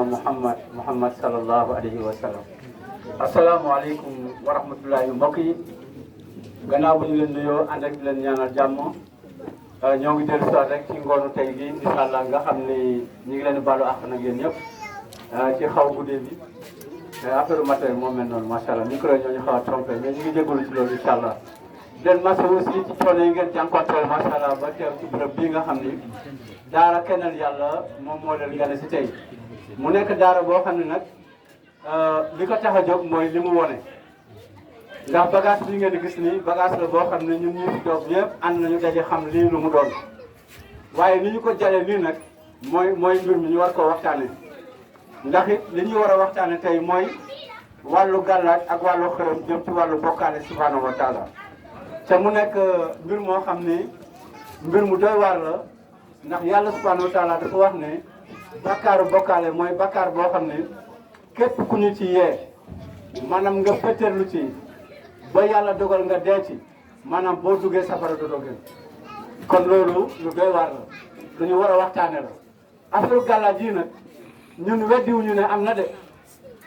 Muhammad sallallahu alayhi wa sallam. asalaamaaleykum wa rahmatullahi mbokk yi gannaaw bu ñu leen nuyoo ànd ak leen ñaanal jàmm ñoo ngi dellu soit rek ci ngoonu tey gi incha allah nga xam ni ñu ngi leen baalu àq nag yéen ñëpp ci xaw guddee bi affaire matériel moo mel noonu macha allah micro ñoo ñu xaw a trompé mais ñu ngi jégalu ci loolu incha allah. den masa aussi ci coono yi ngeen jànkuwanteel macha allah ba teew ci bërëb bii nga xam ni daara kennal yàlla moom moo leen gane si tey mu nekk daara boo xam ne nag li ko tax a jóg mooy li mu wone ndax bagage bi ngeen di gis nii bagage la boo xam ne ñun ñu fi toog ñëpp ànd nañu daje xam lii lu mu doon waaye ni ñu ko jalee nii nag mooy mbir mi ñu war koo waxtaane ndax it li ñu war a waxtaane tey mooy wàllu gàllaaj ak wàllu xërëm jëm ci wàllu bokkaale subhanahu wa taala te mu nekk mbir moo xam ni mbir mu doy waar la ndax yàlla subhanahu wa taala dafa wax ne bakkaaru bokkaale mooy bakkaar boo xam ne képp ku ñu ci yee maanaam nga fetteerlu ci ba yàlla dogal nga dee ci maanaam boo duggee safara dootoo gën kon loolu lu doy waar la lu ñu war a waxtaane la affaire gàllaaj yi nag ñun weddiwuñu ne am na de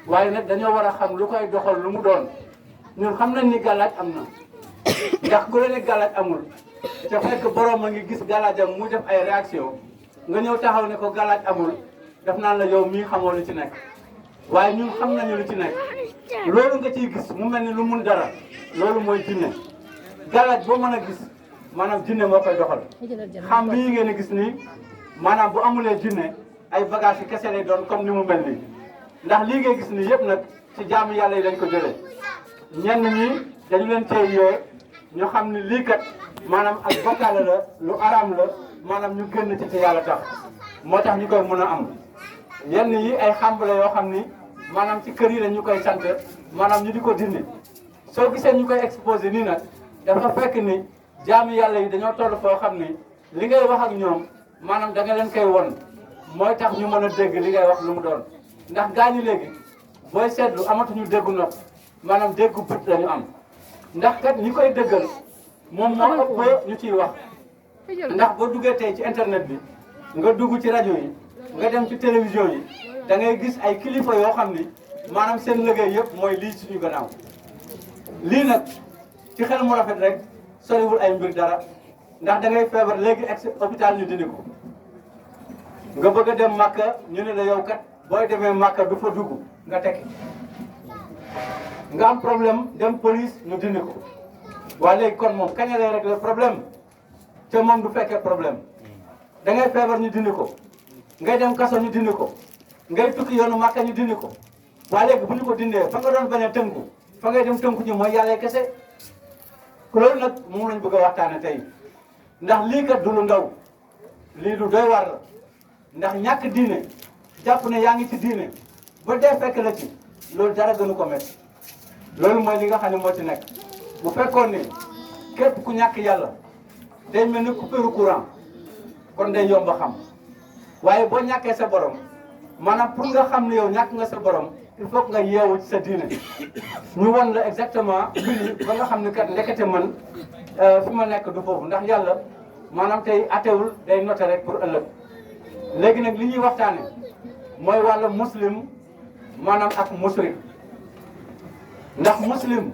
waaye nag dañoo war a xam lu koy doxal lu mu doon ñun xam nañ ni gàllaaj am na ndax ku la ne gàllaaj amul te fekk borom a ngi gis gàllaajam mu def ay réaction nga ñëw taxaw ne ko gàllaaj amul def naan la yow mii xamoo lu ci nekk waaye ñun xam nañu lu ci nekk loolu nga ciy gis mu mel ni lu mun dara loolu mooy jinne gàllaaj boo mën a gis maanaam jinne moo koy doxal xam lii ngeen a gis nii maanaam bu amulee jinne ay bagage yi kese lay doon comme ni mu mel nii ndax lii ngay gis nii yëpp nag ci jaamu yàlla yi lañ ko jëlee ñenn ñi dañu leen tey yee ñu xam ni lii kat maanaam ak bokkaale la lu araam la maanaam ñu génn ci yàlla tax moo tax ñu koy mën a am yenn yi ay xàmbale yoo xam ni maanaam ci kër yi la ñu koy sant maanaam ñu di ko dindi soo gisee ñu koy exposé nii nag dafa fekk ni jaamu yàlla yi dañoo toll foo xam ni li ngay wax ak ñoom maanaam da nga leen koy won mooy tax ñu mën a dégg li ngay wax lu mu doon ndax gaañu léegi booy seetlu amatuñu déggu nopp maanaam déggu bët la ñu am ndax kat ñi koy dëggal moom moo ëpp ñu ciy wax ndax boo duggee tey ci internet bi nga dugg ci rajo yi nga dem ci télévision yi da ngay gis ay kilifa yoo xam ni maanaam seen liggéey yëpp mooy lii suñu gannaaw lii nag ci xel mu rafet rek soriwul ay mbir dara ndax da ngay feebar léegi ex hôpital ñu dindi ko nga bëgg a dem Màkka ñu ne la yow kat booy demee Màkka du fa dugg nga tekki nga am problème dem police ñu dindi ko waaye léegi kon moom kañ lay régler problème te moom du fekkee problème da ngay feebar ñu dindi ko ngay dem kaso ñu dindi ko ngay tukki yoonu Màkka ñu dindi ko waaye léegi bu ñu ko dindee fa nga doon bañ a tënku fa ngay dem tënku ñu mooy yàlla kese loolu nag moom lañ bëgg a waxtaane tey ndax lii kat du lu ndaw lii du doy war la ndax ñàkk diine jàpp ne yaa ngi ci diine ba dee fekk la ci loolu dara gënu ko métti loolu mooy li nga xam ne moo ci nekk bu fekkoon ni képp ku ñàkk yàlla day mel ni coupure courant kon day yomb a xam waaye boo ñàkkee sa borom maanaam pour nga xam ne yow ñàkk nga sa borom il faut que nga yeewu ci sa diine ñu won la exactement mbir yi ba nga xam ne kat ndekete man fi ma nekk du foofu ndax yàlla maanaam tey atewul day noté rek pour ëllëg léegi nag li ñuy waxtaane mooy wàllu muslim maanaam ak musrik ndax muslim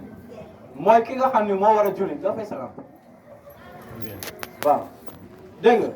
mooy ki nga xam ne moo war a julli doo fay salaam waaw dégg nga